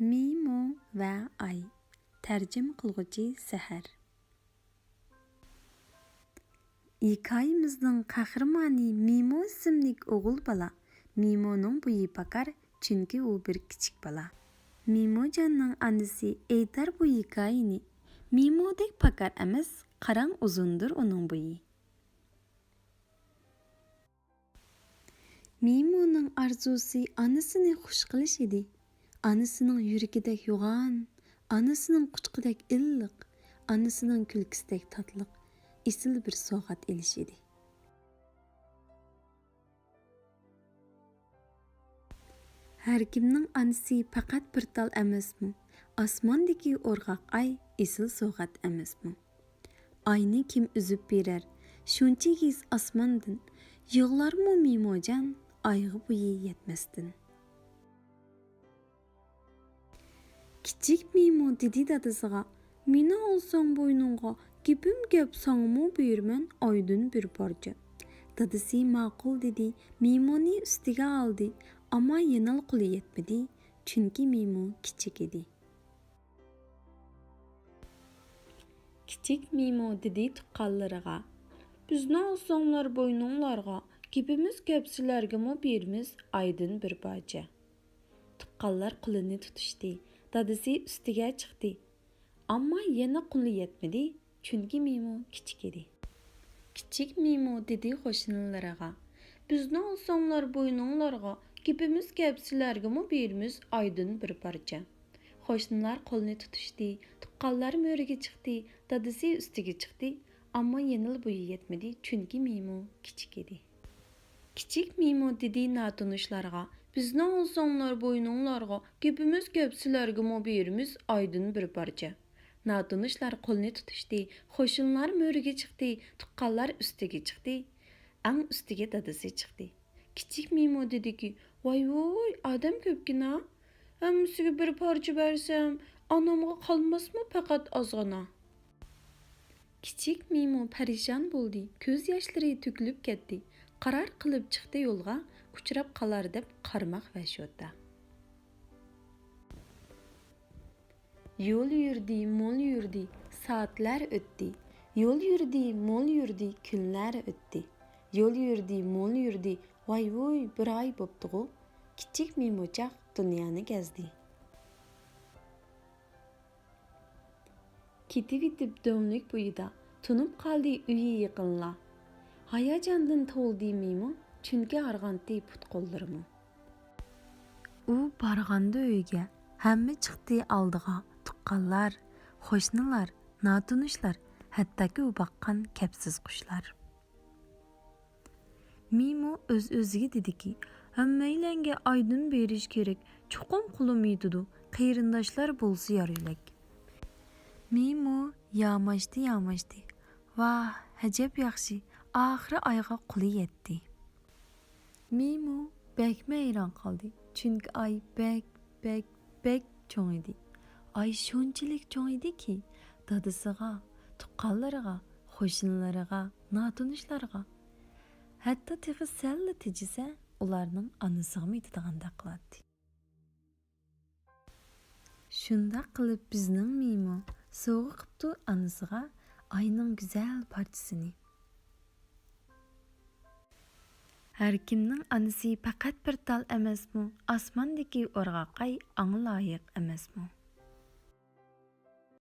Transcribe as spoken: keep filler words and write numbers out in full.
مىمو ۋە ئاي. تەرجىمە قىلغۇچى سەھەر. ھېكايىمىزنىڭ قەھرىمانى مىمو ئىسىملىك ئوغۇل بالا. مىمونىڭ بويى پاكار، چۈنكى ئۇ بىر كىچىك بالا. مىموجاننىڭ ئانىسى ئېيتار بۇ ھېكايىنى. مىمودەك پاكار ئەمەس، قاراڭ، ئۇزۇندۇر ئۇنىڭ بويى. مىمونىڭ ئارزۇسى ئانىسىنى خۇش قىلىش ئىدى. ئانىسىنىڭ يۈرىكىدەك يوغان، ئانىسىنىڭ قۇچىقىدەك ئىللىق، ئانىسىنىڭ كۈلكىسىدەك تاتلىق، ئېسىل بىر سوۋغات ئېلىش ئىدى. ھەركىمنىڭ ئانىسى پەقەت بىر تال ئەمەسمۇ؟ ئاسماندىكى ئورغاق ئاي ئېسىل سوۋغات ئەمەسمۇ؟ ئاينى كىم ئۈزۈپ بېرەر شۇنچە ئېگىز ئاسماندىن؟ يىغلارمۇ مىموجان ئايغا بويى يەتمەستىن؟ كىچىك مىمو دېدى دادىسىغا، مېنى ئالساڭ بوينۇڭغا، گېپىم گەپ، ساڭىمۇ بېرىمەن ئايدىن بىر پارچە. دادىسى ماقۇل دېدى، مىمونى ئۈستىگە ئالدى، ئەمما يەنىلا قولى يەتمىدى، چۈنكى مىمو كىچىك ئىدى. كىچىك مىمو دېدى تۇغقانلىرىغا، بىزنى ئالساڭلار بوينۇڭلارغا، گېپىمىز گەپ، سىلەرگىمۇ بېرىمىز ئايدىن بىر پارچە. تۇغقانلار قولىنى تۇتۇشتى، دادىسى ئۈستىگە چىقتى. ئەمما يەنە قولى يەتمىدى، چۈنكى مىمو كىچىك ئىدى. كىچىك مىمو دېدى قوشنىلىرىغا، بىزنى ئالساڭلار بوينۇڭلارغا، گېپىمىز گەپ، سىلەرگىمۇ بېرىمىز ئايدىن بىر پارچە. قوشنىلار قولىنى تۇتۇشتى، تۇغقانلار مۆرىگە چىقتى، دادىسى ئۈستىگە چىقتى، ئەمما يەنىلا بويى يەتمىدى، چۈنكى مىمو كىچىك ئىدى. كىچىك مىمو دېدى ناتونۇشلارغا، بىزنى ئالساڭلار بوينۇڭلارغا، گېپىمىز گەپ، سىلەرگىمۇ بېرىمىز ئايدىن بىر پارچە. ناتونۇشلار قولىنى تۇتۇشتى، قوشنىلار مۆرىگە چىقتى، تۇغقانلار ئۈستىگە چىقتى. ئەڭ ئۈستىگە دادىسى چىقتى. كىچىك مىمو دېدىكى، ۋاي ۋۇي، ئادەم كۆپكىنا. ھەممىسىگە بىر پارچە بەرسەم، ئانامغا قالماسمۇ پەقەت ئازغىنا؟ كىچىك مىمو پەرىشان بولدى، كۆز ياشلىرى تۆكۈلۈپ كەتتى. قارار قىلىپ چىقتى يولغا، ئۇچراپ قالار دەپ قارماق ۋە شوتا. يول يۈردى، مول يۈردى، سائەتلەر ئۆتتى. يول يۈردى، مول يۈردى، كۈنلەر ئۆتتى. يول يۈردى، مول يۈردى، ۋاي ۋۇي، بىر ئاي بوپتىغۇ. كىچىك مىمۇچاق دۇنيانى گەزدى. كېتىۋېتىپ دۆڭلۈك بويىدا، تونۇپ قالدى ئۆيى يېقىنلا. ھاياجاندىن تولدى مىمۇ، چۈنكى ھارغانتى پۇت-قوللىرىمۇ. ئۇ بارغاندا ئۆيگە، ھەممە چىقتى ئالدىغا، تۇغقانلار، قوشنىلار، ناتونۇشلار، ھەتتاكى ئۇ باققان كەپسىز قۇشلار. مىمۇ ئۆز-ئۆزىگە دېدىكى، ھەممەيلەنگە ئايدىن بېرىش كېرەك، چوقۇم قولۇم يېتىدۇ، قېرىنداشلار بولسا يار يۆلەك. مىمۇ ياماشتى، ياماشتى. ۋاھ، ئەجەب ياخشى، ئاخىرى ئايغا قولى يەتتى. مىمۇ بەكمۇ ھەيران قالدى، چۈنكى ئاي بەك، بەك، بەك چوڭ ئىدى. ئاي شۇنچىلىك چوڭ ئىدىكى، دادىسىغا، تۇغقانلىرىغا، قوشنىلىرىغا، ناتونۇشلارغا، ھەتتا تېخى سەللا تېجىسە، ئۇلارنىڭ ئانىسىغىمۇ يېتىدىغاندەك قىلاتتى. شۇنداق قىلىپ بىزنىڭ مىمۇ سوۋغا قىپتۇ ئانىسىغا ئاينىڭ گۈزەل پارچىسىنى. ھەركىمنىڭ ئانىسى پەقەت بىر تال ئەمەسمۇ؟ ئاسماندىكى ئورغاق ئاي ئاڭا لايىق ئەمەسمۇ؟